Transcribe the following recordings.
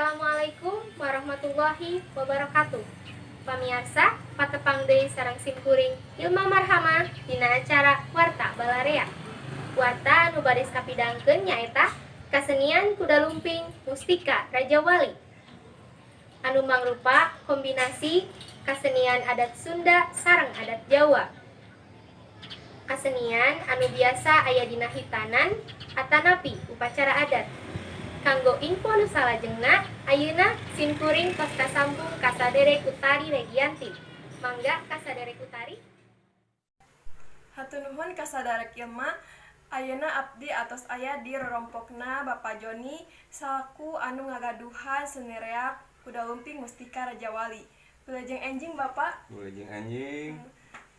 Assalamualaikum warahmatullahi wabarakatuh. Pamiarsa, patepang deui sareng simkuring Ilma Marhamah dina acara Warta Balarea. Warta anu bade kapidangkeun nyaeta kasenian kuda lumping Mustika Rajawali, anu mangrupa kombinasi kasenian adat Sunda sareng adat Jawa. Kasenian anu biasa aya dina hitanan atanapi upacara adat. Kanggo info nu salajengna, ayeuna simkuring tos kasambung ka saderek Utari Regianti. Mangga ka saderek Utari. Hatur nuhun ka saderek Ilma. Ayeuna abdi atos aya di rorompokna Bapak Joni salaku anu ngagaduhan seni reak kuda lumping Mustika Rajawali. Wilujeng enjing, Bapak. Wilujeng enjing.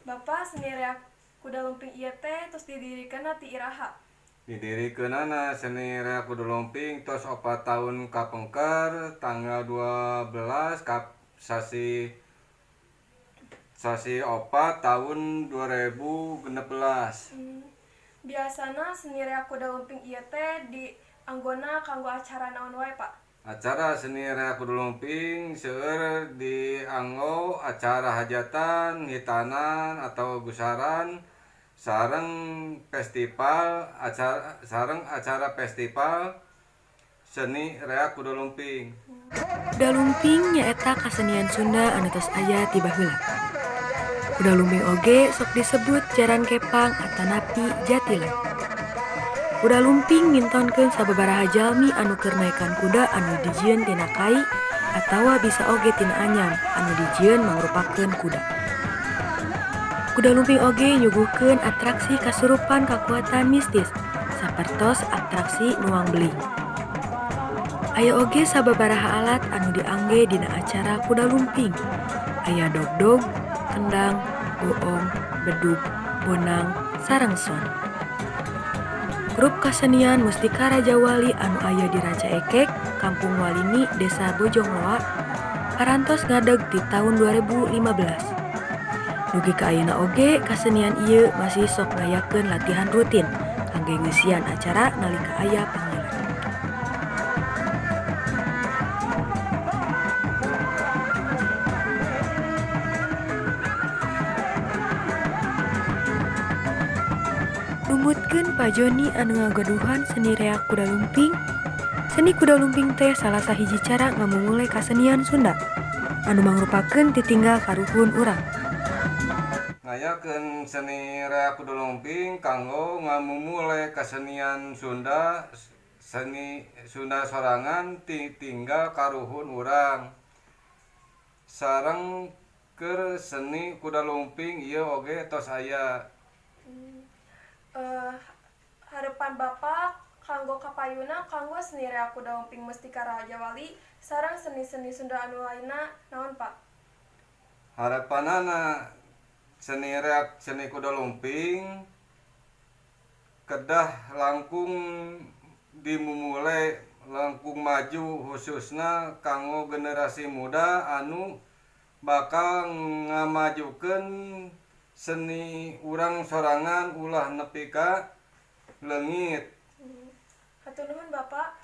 Bapak, seni reak kuda lumping ieu teh tos didirikeunna ti iraha? Didirikeunana seni reak kuda lumping tos 4 tahun kapengker, tanggal 12 kap sasi sasi 4 tahun 2016. Biasana seni reak kuda lumping ieu teh dianggona kanggo acara naon wae, Pak? Acara seni reak kuda lumping seueur dianggo acara hajatan, hitanan atau gusaran, sareng festival acara, sareng acara festival seni reak kuda lumping. Kuda lumping nyaeta kasenian Sunda anu tos aya ti baheula. Kuda lumping oge sok disebut jaran kepang atanapi jatilan. Kuda lumping mintonkeun sababaraha jalmi anu keur naekan kuda anu dijieun tina kai atawa bisa oge tina anyam anu dijieun mangrupakeun kuda. Kuda lumping oge nyuguhkeun atraksi kasurupan kakuatan mistis sapertos atraksi nuang beling. Aya oge sababaraha alat anu diangge dina acara kuda lumping. Aya dogdog, kendang, goong, bedug, bonang, sareng sound. Grup kasenian Mustika Rajawali anu aya di Rancaekek, Kampung Walini, Desa Bojongloa, parantos ngadeg ti taun 2015. Dugi ka ayeuna oge kasenian ieu masih sok ngayakeun latihan rutin kangge ngeusian acara nalika aya panggilan. Numutkeun Pa Joni anu ngagaduhan seni reak kuda lumping, seni kuda lumping teh salah sahiji cara ngamumule kasenian Sunda anu mangrupakeun titinggal karuhun urang. Ngayakeun seni reak kuda lumping kanggo ngamumule kasenian Sunda, seni Sunda sorangan, titinggal karuhun urang, sareng keur seni kuda lumping ieu oge tos aya. Harapan Bapak kanggo kapayuna kanggo seni reak kuda lumping Mustika Rajawali sareng seni-seni Sunda anu lainna naon, Pak? Harapanana seni reak, seni kuda lumping kedah langkung dimumule, langkung maju, khususna kanggo generasi muda anu bakal ngamajukeun seni urang sorangan ulah nepi ka leungit. Hatur nuhun, Bapak.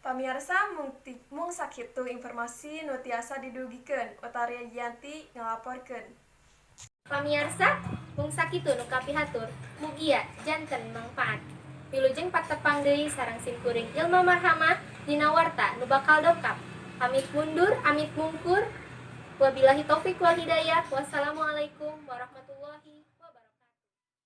Pamiarsa, mung sakitu informasi nu tiasa didugikeun. Utari Gianti ngalaporkeun. Pamiarsa, mung sakitu nu kapihatur, mugia janten mangpaat. Wilujeng patepang deui sareng simkuring Ilma Marhamah dina warta nu bakal dongkap. Amit mundur, amit mungkur. Wabillahi taufik wal hidayah. Wassalamualaikum warahmatullahi.